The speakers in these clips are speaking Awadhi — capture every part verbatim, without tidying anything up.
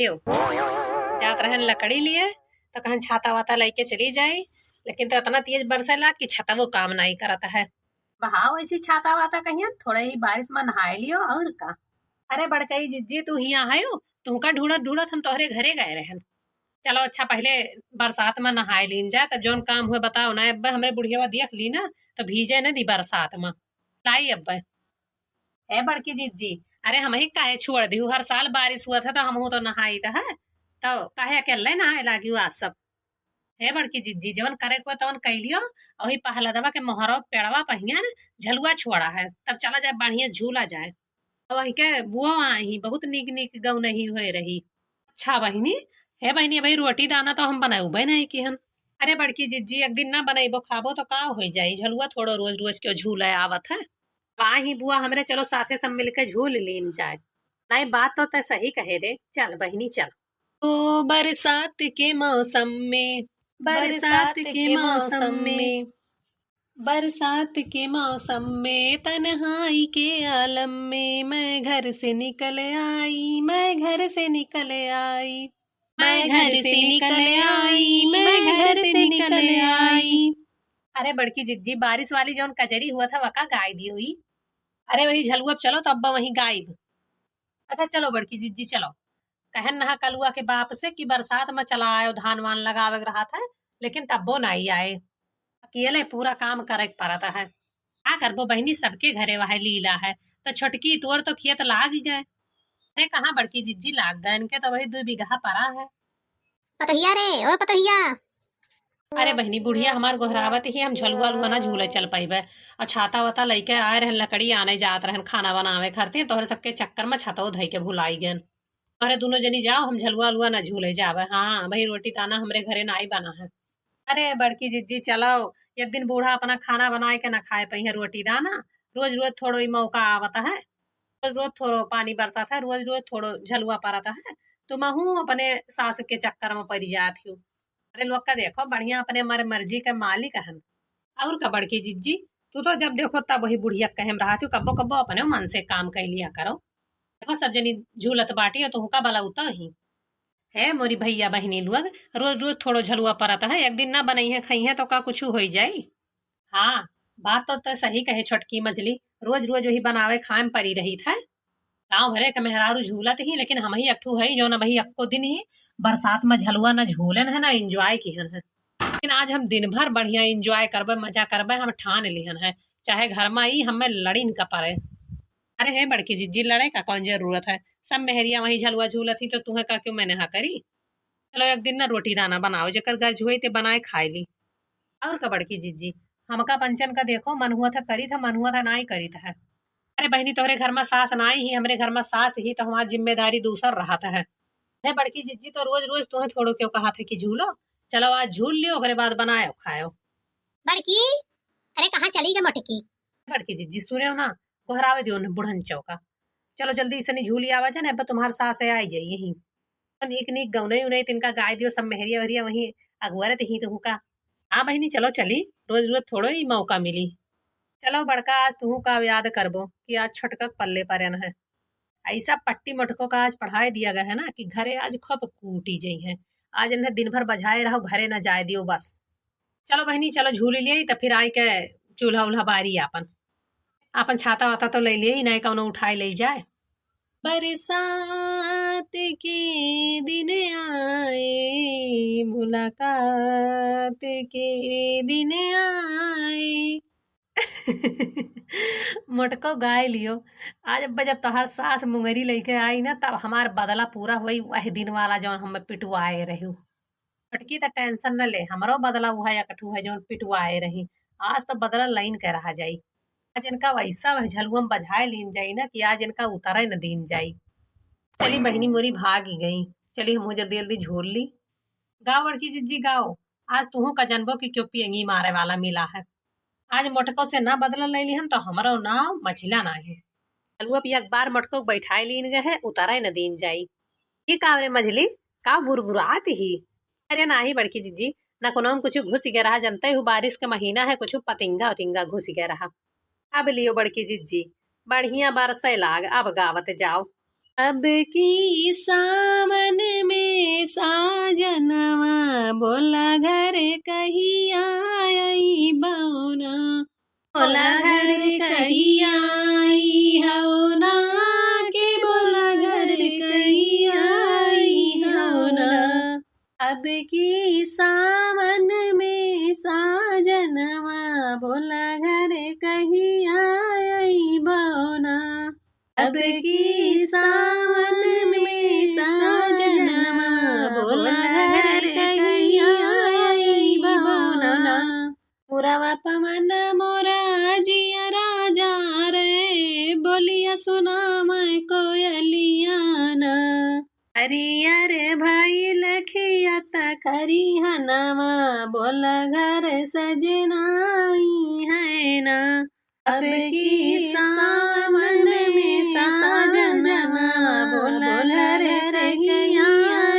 यो, जात रहन लकड़ी लिए, तो कहन छाता वाता लइके चली जाई, लेकिन तो इतना तेज बरसे लाग कि छतवो काम नाई करत है। बहाव ऐसी छाता वाता कहियन, थोड़ा ही बारिश में नहाए लियो और का। अरे बड़कई जिज्जी, तू हियाँ आयो, तुहका ढूंढत ढूंढत हम तोहरे घरे गए रहन। चलो अच्छा, पहले बरसात में नहाए लीन जाए, तब जौन काम हुए बताओ ना। अब हमरे बुढ़िया देख ली ना, तो भीजे न दी बरसात में। लाई अब। ए बड़की जिज्जी, अरे हमही काहे छोड़ दिहू, हर साल बारिश हुआ था तो हमहू तो नहाई तो है, तो काहे अकेले नहाए लागी आज सब? हे बड़की जिज्जी, जवन करे को तवन कइ लियो, और वही पहलदवा के मोहरो पेड़वा पहिया न झलुआ छोड़ा है, तब चला जाए बढ़िया झूला जाए। और वही के बुआ आई, बहुत नीक नीक गौनही होए रही। अच्छा बहिनी, हे बहिनी, भाई रोटी दाना तो हम बनाउबे नहीं किहन। अरे बड़की जिज्जी, एक दिन ना बनैबो खाबो तो का हो जाई, झलुआ थोड़ो रोज रोज क्यों झूले आवत है। वाही बुआ हमरे, चलो साथे सब मिलके झूल लीन जाए। नहीं, बात तो तय सही कहे रे, चल बहिनी चल। ओ बरसात के मौसम में, बरसात के मौसम में, बरसात के मौसम में तन्हाई के आलम में मैं घर से निकल आई, मैं घर से निकल आई, मैं घर से निकल आई, मैं घर से निकल आई। अरे बड़की जिज्जी, बारिश वाली जौन कजरी हुआ था वका गाय दी हुई। अरे वही झलुआ चलो तो अब्बा वहीं गायब। अच्छा चलो बड़की जिज्जी चलो। कहन नहा कलुआ के बाप से कि बरसात में चला आयो, धान वान लगावे के रहा था, लेकिन तब्बो नाई आए। अकेले पूरा काम करे के पड़त है। का करबो बहिनी, सबके घरे वह लीला है। तो छोटकी तोर तो खेत लाग गए। अरे कहाँ बड़की जिज्जी, लाग गए इनके तो वही दो बीघा परा है। पतोहिया रे, ओ पतोहिया। अरे बहिनी, बुढ़िया हमार गोहरावत ही, हम झलुआ लुआ ना झूले चल पाइबे। और छाता वाता लइके आए रहन, लकड़ी आने जात रहन खाना बनावे खातिर, तोहरे सबके चक्कर में छतवा धइ के भुलाई गन। अरे दुनो जनी जाओ, हम झलुआ लुआ ना झूले जावे। हाँ भाई, रोटी दाना हमरे घरे नाई बना है। अरे बड़की जिज्जी चलो, एक दिन बूढ़ा अपना खाना बनाए के ना खाए पइहे रोटी दाना, रोज रोज थोड़ो ही मौका आवत है, रोज रोज थोड़ो पानी बरसत है, रोज रोज थोड़ो झलुआ परत है, तुमहू अपने सास के चक्कर में पड़ जात हो। अरे लोग का देखो, बढ़िया अपने मर मर्जी के मालिक हन। और का बड़की जिज्जी, तू तो जब देखो तब वही बुढ़िया कहे में रहत हो, कब्बो कब्बो अपने मन से काम कर लिया करो। देखो सब जनी झूलत बाटी और तुहका बला उता ही। हे मोरी भैया बहिनी लोग, रोज रोज थोड़ो झलुआ परत है, एक दिन ना बनइहे खइहे तो का कुछ होई जाई? हाँ, बात तो तय सही कहे छोटकी मझली, रोज रोज वही बनावे खाए में परी रही था। गाँव भरे के मेहरारू झूलत ही, लेकिन हम ही एक ठू हई जौन अबही एक्को दिन ही बरसात में झलुआ न झूलन है न enjoy किहन है। लेकिन आज हम दिन भर बढ़िया enjoy करबे, मजा करबे, हम ठान लिहन है, चाहे घर में ही हमें लड़ीन का परे। अरे हे बड़की जिज्जी, लड़े का कौन जरूरत है, सब मेहरिया वही झलुआ झूलत ही तो तुहे का क्यों मैंने हाँ करी। चलो एक दिन ना रोटी दाना बनाओ, जेकर गरज होई ते बनाए खाए ली। और का बड़की जिज्जी, हमका पंचन का देखो, मन हुआ था करी था, मन हुआ था नाई करी था। अरे बहिनी, तोहरे घर में सास नाई ही, हमरे घर में सास ही, तो हमार जिम्मेदारी दूसर रहत है। अरे बड़की जिज्जी, तो रोज रोज तुहे थोड़ो क्यों कहा था कि झूलो, चलो आज झूल लियो, ओकरे बाद बनायो खायो। बड़की, अरे कहाँ चली गई मोटकी? बड़की जिज्जी सुने ना, गोहरावे दियो उन्हें बुढ़न चौका। चलो जल्दी से नहीं झूली आवा जाए, अब तुम्हार सास आई जाई यहीं। नीक नीक गौनई उनई तिनका गाय दियो, सब मेहरिया वेहरिया वहीं अगुआ रहते ही तुहू का। हाँ बहिनी, चलो चली, रोज रोज थोड़ो ही मौका मिली। चलो बड़का, आज तुहू का याद करबो कि आज छोटका के पल्ले परन है। ऐसा पट्टी मोटको का आज पढ़ाई दिया गया है ना कि घरे आज खूब कूटी जाई है। आज इन्हें दिन भर बजाए रहो, घरे ना जाए दियो बस। चलो बहिनी, चलो झूल लिए, तो फिर आई के चूल्हा उल्हा बारी आपन। आपन छाता वाता तो ले लिए, नहीं कौनो उठाए ले जाए। बरसात के दिन आए, मुलाकात के दिन आए। मोटको गाय लियो, आज अब जब तोहार सास मुंगेरी लेके आई ना, तब हमार बदला पूरा होई, वह दिन वाला जौन हमें पिटवाए रहू। छोटकी त tension न ले, हमरो बदला उहा एकठू है जौन पिटवाए रही। आज तो बदला लाइन के रहा जाई। आज इनका वैसा वह झलुआ में बजाए लीन जाई ना कि आज इनका उतरे न दीन जाई। चली बहिनी मोरी भागी गई, चली हमहू जल्दी जल्दी झूल ली। गाओ बड़की जिज्जी गाओ, आज तुहू का जनबो कि क्यों पियंगी मारे वाला मिला है। आज मोटको से ना बदला ले लिहन तो हमरो नाम मझिला ना है। चलू अब एक बार मोटको के बैठाए लीन गए है, उतरे न दीन जाई। ये का रे मझली, का बुरबुरात ही? अरे नाही बड़की जिज्जी, ना कोनो में कुछ घुस गया रहा, जनते हो बारिश के महीना है, कुछ पतिंगा उतिंगा घुस गया रहा। अब लियो बड़की जिज्जी, बढ़िया बरसे लाग, अब गावत जाओ। अब की सावन में साजनवा, बोला घर कहिया अइबो ना। बोला घर कहिया अइबो ना, कि बोला घर कहिया अइबो ना। अब की सावन में साजनवा, बोला घर कहिया अइबो ना। अब की सावन में साजनवा, बोला घर कहिया अइबो ना। पुरवा पवन मोरा जियरा जा रे, बोलिया सुनावै कोयलिया ना। हरियर भइल खेत खरिहनवा, बोला घर सजना अइहैं ना। अब की सावन में साजनवा, बोला घर कहिया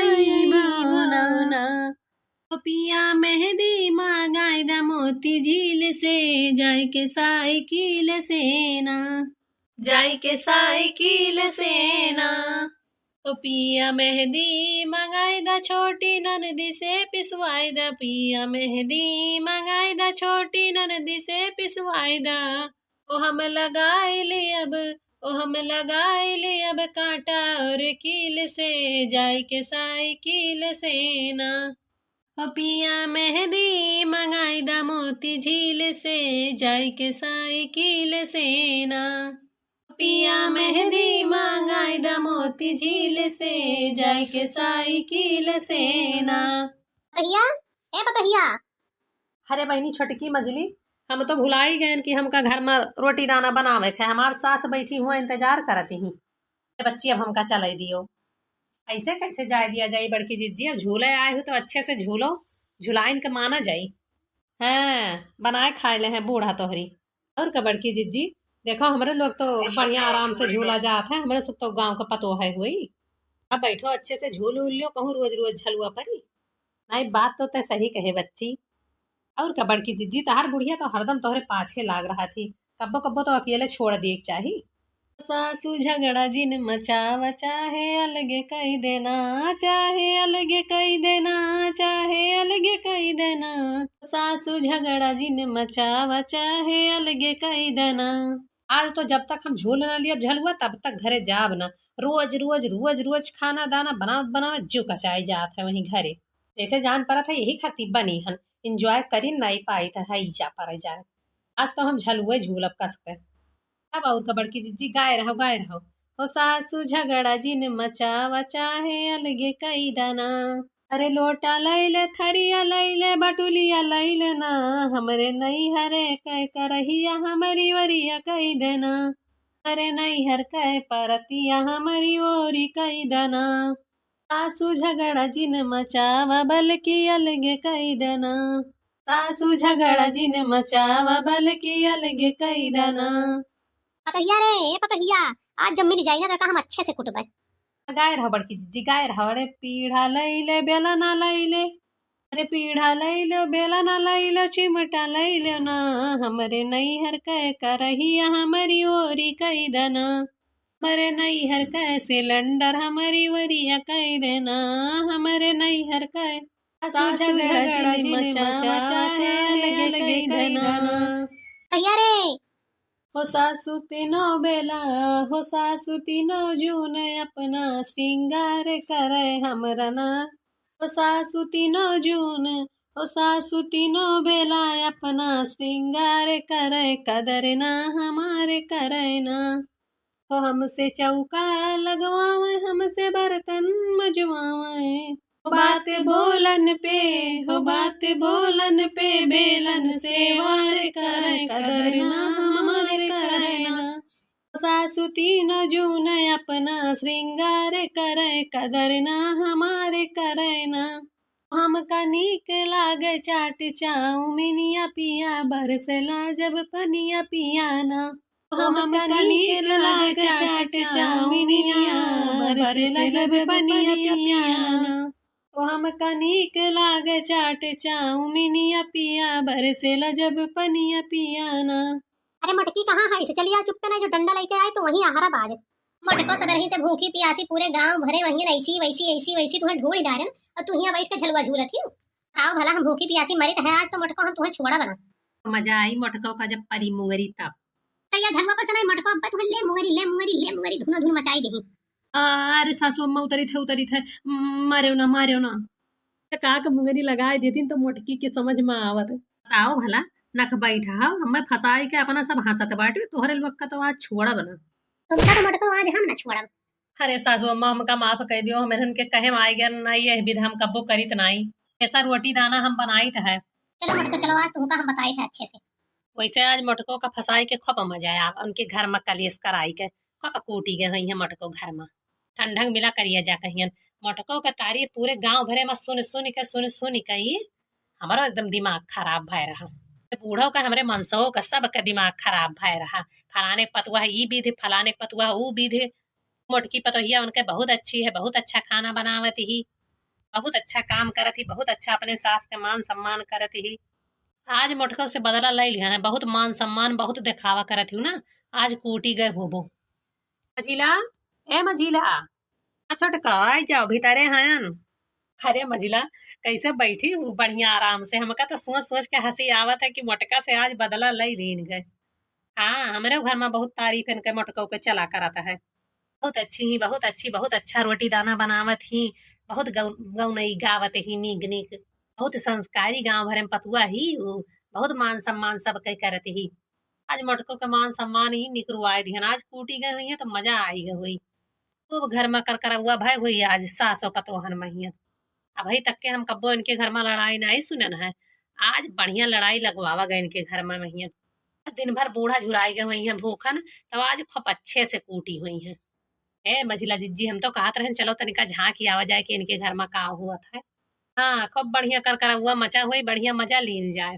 अइबो ना। ओ पिया मेहंदी मंगाई दा मोती झील से, जाए के साइकिल से ना, जाए के साइकिल से ना। ओ पिया मेहंदी मंगाई दा छोटी ननदी से पिसवाई दा, पिया मेहंदी मंगाई दा छोटी ननदी से पिसवाई दा। ओ हम लगाई लेब, ओ हम लगाई लेब कांटा और कील से, जाए के साइकिल से ना। ओ पिया मेहंदी मंगाई दा मोती झील से, जाए के साइकिल से ना। पिया मेहंदी मंगाई दा मोती झील से, जाए के साइकिल से ना। पतोहिया, ए पतोहिया। अरे बहिनी छोटकी मझली, हम तो भुलाई गएन कि हमका घर में रोटी दाना बनावे के है। हमार सास बैठी हुआ इंतजार करत ही। ए बच्ची, अब हमका चले दियो। ऐसे कैसे जाए दिया जाई बड़की जिज्जी? अब झूले आए हो तो अच्छे से झूलो, झुलाइन के माना जाई। हाँ, बनाए खाए ले हैं बूढ़ा तोहरी। और का बड़की जिज्जी, देखो हमरे लोग तो बढ़िया आराम से झूला जात है, हमरे सब तो गाँव का पतोह है हुई। अब बैठो अच्छे से झूल उल लियो, कहूँ रोज रोज झलुआ परी। नहीं, बात तो तै सही कहे बच्ची। और का बड़की जिज्जी, तहार बुढ़िया तो हरदम तोहरे पाछे लाग रहा थी, कब्बो कब्बो तो अकेले छोड़ दिए के चाही। सासू झगड़ा जिन मचावा, चाहे अलगे कई देना, चाहे अलगे कई देना, चाहे अलगे कई देना। सासू झगड़ा जिन मचावा, चाहे अलगे कई देना। आज तो जब तक हम झूल ना लियब झलुआ, तब तक घरे जाब ना। रोज, रोज, रोज, रोज खाना दाना बनावत, बनावत जीव कचाई जात है वहीं घरे। जैसे जान परत है, यही खातिर बनी हन। Enjoy करी नाई पाई त है, ई जा परे जाए। आज तो हम झलुए झूलब कस के। अब और का बड़की जिज्जी, गाए रहो, गाए रहो। हो सासू झगड़ा जिन मचावा, चाहे अलगे कई दाना। अरे लोटा लैले, थरिया लैले, बटुलिया लैले ना, हमरे नैहरे कै करहिया हमरी वरिया कई देना। अरे नैहर कै परतिया हमरी ओरी कई देना। सासू झगड़ा जिन मचावा, बल्कि अलगे कई देना। सासू झगड़ा जिन मचावा, बल्कि अलगे कई देना। पतोहिया रे, ए पतोहिया, आज जब मिल जाई ना तो का हम अच्छे से कुटबे। गाए रहो बड़की जिज्जी, गाए रहो। अरे पीढ़ा लैले, बेलना लैले, अरे पीढ़ा लैले, बेलना लैले, चिमटा लैले ना, हमरे नैहर कै करहिया हमरी ओरी कई देना। हमरे नैहर कै सिलेंडर हमरी वरिया कई देना, हमरे नैहर कै। सासू झगड़ा जिन मचावा, चाहे अलगे कई देना। कहिया रे? हो सासू तीनों बेला, हो सासू तीनों जून, अपना श्रृंगार करे हमरा ना। हो सासू तीनों जून, हो सासू तीनों बेला, अपना श्रृंगार करे, कदर ना हमार करे ना। हो हमसे चौका लगवावे, हमसे बर्तन मजवावे। हो बात बोलन पे, हो बात बोलन पे, बेलन से वार करे, कदर ना हमार करे ना। सासु तीनों जून अपना श्रृंगार करे, कदर ना हमार करे ना। हमका नीक लागे चाट चाउमीनिया पिया, बरसेला जब पनिया पिया ना। हमका नीक लागे चाट चाउमीनिया, बरसेला जब पनिया पिया ना। ओ हमका नीक लागे चाट चाउमीनिया पिया, बरसेला जब पनिया पिया ना। अरे मोटकी कहाँ है? इसे चली आ चुप्पे, नहीं जो डंडा लेके आए तो वहीं आहारा बाज। मोटको सबरही से भूखी पियासी पूरे गांव भरे महियन ऐसी वैसी, ऐसी वैसी तुहें ढूंढ डारन और तू हियां बैठ के झलुआ झूलत ही। आओ भला हम भूखी पियासी मरित है आज तो मोटको हम तुहें छोड़ा बना। मजा आई मोटको का जब परी मुंगरी तब। तैया झलुआ पर से नहीं मोटको अब तुहें ले मुंगरी, ले मुंगरी, ले मुंगरी धुनो धुन मचाई देही। अरे सासू अम्मा उतरित है, उतरित है, मारेव ना, मारेव ना। त का के मुंगरी लगाए देतीन तो मोटकी के समझ में आवत। बताओ भला, नख बैठा हो, हमें फंसाई के अपना सब हंसत बाटे, तोहरे लोग का तो आज छोड़ब ना। तुमका तो मोटको आज हम ना छोड़ब। अरे सासू अम्मा, हमका माफ कर दियो, हम इन्हन के कहे में आई गए ना, ये विध हम कब्बो करित नाई। ऐसा रोटी दाना हम बनाइत है। चलो मोटको, चलो आज तुमका हम बताइत है अच्छे से। वैसे आज मोटको का फंसाई के खूब मजा आया, उनके घर में कलेश कराई के खूब कूटी गए हुई है मोटको घर में। ठंडक मिला करिया जा कहियन। मोटको के तारीफ पूरे गांव भरे में सुन सुन के, सुन सुन के ही हमारा एकदम दिमाग खराब भय रहा। बूढ़ो का, हमरे मनसो का, सबके दिमाग खराब भय रहा। फलाने पतुआ ई विधि, फलाने पतुआ ऊ विधि। मोटकी पतोहिया उनके बहुत अच्छी है, बहुत अच्छा खाना बनावत ही, बहुत अच्छा काम करत ही, बहुत अच्छा अपने सास के मान सम्मान करत ही। आज मोटको से बदला ले लिया ना, बहुत मान सम्मान, बहुत दिखावा करत ही ना। आज कूटी गए होबो। मझिला, ए मझिला, आ छोटका, आई जाओ, भीतरे हयन। अरे मझिला, कैसे बैठी हूँ बढ़िया आराम से। हमका तो सोच सोच के हंसी आवत है कि मोटका से आज बदला ले लीन गए। हाँ, हमरे घर में बहुत तारीफ इनके मोटको के चला करत है। बहुत अच्छी ही, बहुत अच्छी, बहुत अच्छा रोटी दाना बनावत ही, बहुत गौ-, गौनई गावत ही नीक नीक, बहुत संस्कारी गांव भरे में पतुआ ही, उ बहुत मान सम्मान सबके करत ही। आज मोटको के मान सम्मान ही निकरुआए दिहन। आज कूटी गए हुई है तो मजा आई गए हुई। खूब घर में करकरौआ भय हुई आज सासो पतोहन महियन। अबही तक के हम कब्बो इनके घर में लड़ाई नाई सुनन है। आज बढ़िया लड़ाई लगवावा गए इनके घर में महियन। दिन भर बूढ़ा झुराई गए हुई हैं भूखन, तब आज खूब अच्छे से कूटी हुई हैं। ए मझिला जिज्जी, हम तो कहत रहन चलो तनिका झांकी आवा जाए कि इनके घर में का हुआ था। हाँ, खूब बढ़िया करकरौआ मचा हुई, बढ़िया मजा लीन जाए।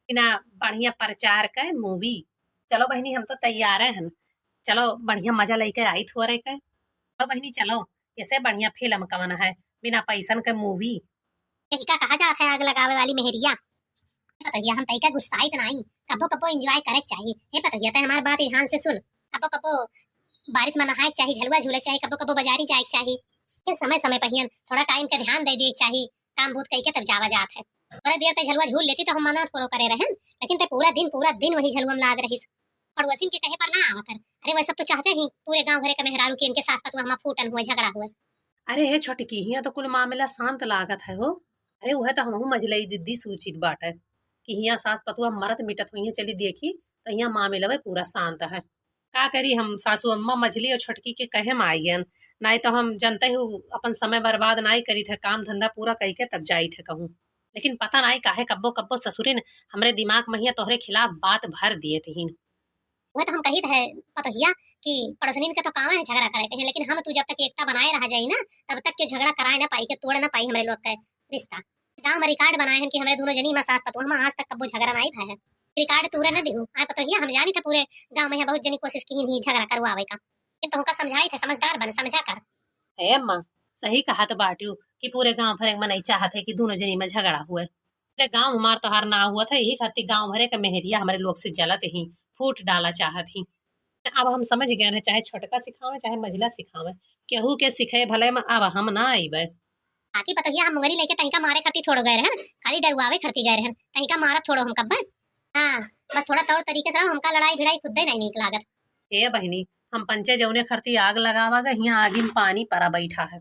इना बढ़िया प्रचार के मूवी। चलो बहिनी, हम तो तैयार हन। चलो बढ़िया मजा लेके आई थोरे के। चलो बहिनी चलो, ऐसे बढ़िया फिल्म कवन है बिना पैसन के मूवी। यही का कहा जात है आग लगावे वाली मेहरिया। पतोहिया, हम तइका गुस्साइत नाई, कब्बो कब्बो एंजॉय करे के चाही। हे पतोहिया, तै हमार बात ध्यान से सुन। कब्बो कब्बो बारिश में नहाए के चाही, झलुआ झूले के चाही, कब्बो कब्बो बाजारी जाए के चाही। लेकिन समय समय पहियन थोड़ा टाइम के ध्यान दे दिए के चाही। काम बूत कइके तब जावा जात है। थोड़ा देर तै झलुआ झूल लेती तो हम मना थोड़ो करे रहन, लेकिन तै पूरा दिन, पूरा दिन वही झलुआ में लाग रहीस। पड़ोसिन के कहे पर ना आवत है। अरे वह सब तो चाहते ही पूरे गांव भरे के मेहरारू के इनके सास पतुआ हमा फूटन हुए, झगड़ा हुए। अरे हे छोटकी, हियां तो कुल मामला शांत लागत है हो। अरे वह तो हमहू मझिलई दीदी सूचित बाटे कि हियां सास पतुआ मरत मिटत हुई है, चली देखी तो हियां मामला वह पूरा शांत है। का करी हम, सासू अम्मा मझली और छोटकी के कहे में आई गयन, नाई तो हम जनते ही अपन समय बर्बाद नाई करीत है, काम धंधा पूरा कइके तब जाइत है कहूँ। लेकिन पता नाई काहे कब्बो कब्बो ससुरिन हमरे दिमाग में हियां तोहरे खिलाफ बात भर दिए थीन। वह तो हम कहित है पतोहिया कि पड़ोसनिन के तो काम है झगड़ा करे के, लेकिन हम तू जब तक एकता बनाए रहा जाई ना, तब तक के झगड़ा कराए ना पाई, के तोड़ ना पाई हमरे लोग के रिश्ता। गांव में रिकॉर्ड बनाए हैं कि हमरे दोनों जनी में सास पतोह में आज तक कब्बो झगड़ा नाई भय है। रिकॉर्ड तूरे न दिहू। आए पतोहिया, हम जानी था पूरे गांव में यहाँ बहुत जनी कोशिश की ही झगड़ा करवावे का, लेकिन तुमका समझाई थे, समझदार बन, समझा कर। हे अम्मा, सही कहत बाटियो कि पूरे गांव भरे में नहीं चाहत है कि दोनों जनी में झगड़ा हुए। पूरे गांव हमार तोहार ना हुआ था, यही खातिर गांव भरे के मेहरिया हमरे लोग से जलत ही, फूट डाला चाहत ही। अब हम समझ गए हैं, चाहे छोटका सिखावे, चाहे मझिला सिखावे, केहू के सिखे भले में अब हम ना आईबे। आती पतोहिया, हम मुंगरी लेके तहिका मारे खरती थोड़ो गए रहन, खाली डरुआवे खरती गए रहन, तहिका मारत थोड़ो हम कब्बे। हाँ, बस थोड़ा तौर तरीके से रहो, हमका लड़ाई भिड़ाई खुदे नहीं नीक लागत। ए बहिनी, हम पंचे जौने खरती आग लगावा गए, हियां आगी में पानी परा बैठा है।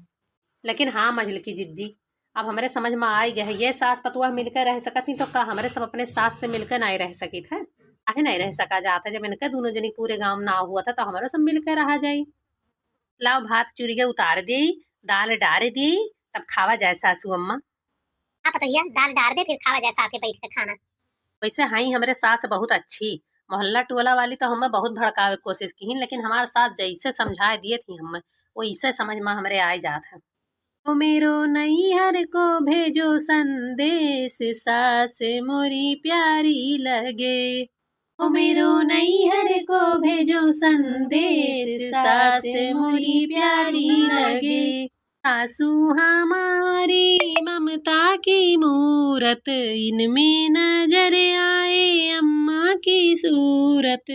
लेकिन हाँ मझलकी जिज्जी, अब हमरे समझ में आई गए है, ये सास पतुआ मिलके रह सकत ही तो का हमरे सब अपने सास से मिलके नहीं रह सकित है? काहे नहीं रह सका जात है? जब इनके दोनों जनी पूरे गांव में ना हुआ था तो हमरो सब मिलके रहा जाई। लाओ भात चूरी के उतार दी, दाल डार दी, तब खावा जाए सासू अम्मा। हाँ पतोहिया, दाल डार दे, फिर खावा जाए साथे बैठ के खाना। वैसे हई हमरे सास बहुत अच्छी, मोहल्ला टोला वाली तो हमें बहुत भड़कावे के कोशिश की, लेकिन हमार सास जैसे समझाए दिए थी हमें, वैसे समझ में हमरे आए जात है। ओ मेरो नैहर को भेजो संदेश, सास मोरी प्यारी लगे। ओ मेरो नैहर को भेजो संदेश, सास मोरी प्यारी लगे। सासू हमारी ममता की मूरत, इनमें नजर आए अम्मा की सूरत।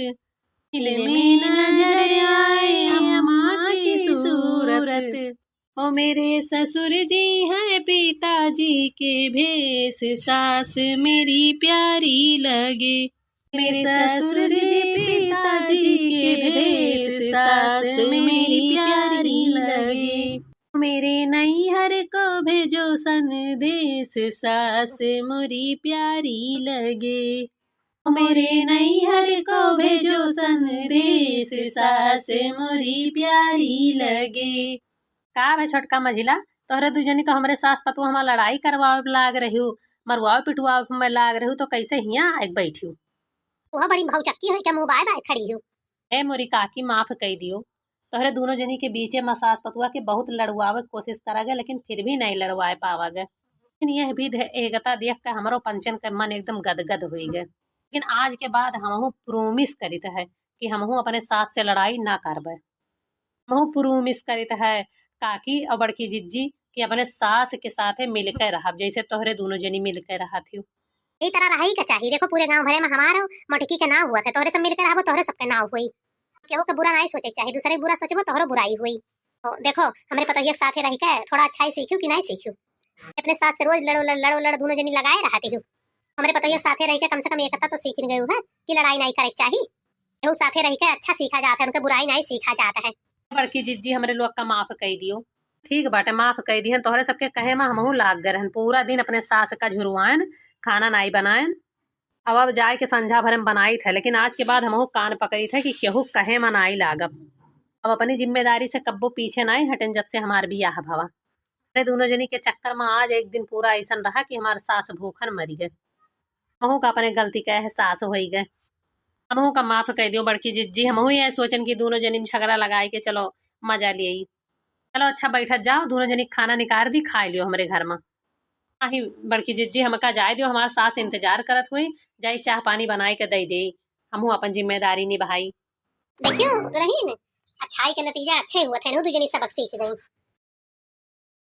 दिल में नजर आए अम्मा की सूरत। ओ मेरे ससुर जी हैं पिताजी के भेस, सास मेरी प्यारी लगे। मेरे ससुर जी पिताजी के भेस, सास मेरी प्यारी लगे। मेरे नैहर को भेजो संदेश, सास मोरी प्यारी लगे। मेरे नैहर को भेजो संदेश, सास मोरी प्यारी लगे। का भे छोटका मझिला, तोहरे दू जनी तो हमरे सास पतोह हमार लड़ाई करवावे पे लाग रहिउ, मरवावे पिटवावे पे लाग रहिउ, तो कैसे हियाँ आइके बैठिउ? वह बड़ी भौचक्की होइके मुँह बाय बाय खड़ी हउ। ए मोरी काकी, माफ कइ दियो, तोहरे दूनो जनी के बीचे मा सास पतोह के बहुत लड़वावे के कोशिश करा गए, लेकिन फिर भी नहीं लड़वाए पावा गए। लेकिन यह भी दे-, एकता देख के हमरो पंचन के मन एकदम गदगद होइ गए। लेकिन आज के बाद हमहू promise करित है कि हमहू अपने सास से लड़ाई ना करबे। हमहू promise करित है काकी और बड़की जिज्जी कि अपने सास के साथे मिलके रहब, जैसे तोहरे दूनो जनी मिलके रहत हिउ। यही तरह रहे के चाही। देखो, पूरे गाँव भरे मा हमारो मोटकी के नाव हुआ था, तोहरे सब मिलके रहबो, तोहरे सबके नाव होई। केहू के बुरा नहीं सोचे के चाही, दूसरे के बुरा सोचबो, तोहरो बुराई होई। तो देखो, हमरे पतोहिया के साथे रह के थोड़ा अच्छाई सीखियो कि नहीं सीखियो? अपने सास से रोज लड़ो लड़, लड़ो लड़, दूनो जनी लगाए रहती हो। हमरे पतोहिया के साथे रह के कम से कम एकता तो सीख गयू है कि लड़ाई नहीं करे के चाही। केहू साथे रह के अच्छा सीखा जात है, उनके बुराई नहीं सीखा जात है। बड़की जिज्जी, हमरे लोग का माफ कइ दियो। ठीक बाटे, माफ कइ दिहन। तोहरे सबके कहे मा हमहू लाग गए रहन, पूरा दिन अपने सास का झुरवाएन, खाना नाई बनाएन। अब, अब जाए के संझा भरे मा बनाइत है, लेकिन आज के बाद हमहू कान पकड़ित है कि केहू कहे मा नाई लागब। अब अपनी जिम्मेदारी से कब्बो पीछे नाई हटेन, जब से हमार बियाह भवा। अरे, दूनो जनी के चक्कर मा आज एक दिन पूरा ऐसन रहा कि हमार सास भूखन मरी गए। हमहू का अपने गलती का एहसास होई गए। हमहू का माफ कइ दियो बड़की जिज्जी, हमहू यह सोचन कि दूनो जनी झगड़ा लगाए के चलो मजा लिये। चलो अच्छा, बैठत जाओ, दूनो जनी खाना निकाल दी, खाए लियो हमरे घर मा। नहीं बड़की जिज्जी, हमका जाए दियो, हमार सास इंतजार करत हुई, जाई चाह पानी बनाए के दे दे, हमहू अपन जिम्मेदारी निभाई। देखियो दुल्हन, अच्छाई के नतीजा अच्छे हुआ थे, दू जनी सबक सीख गई।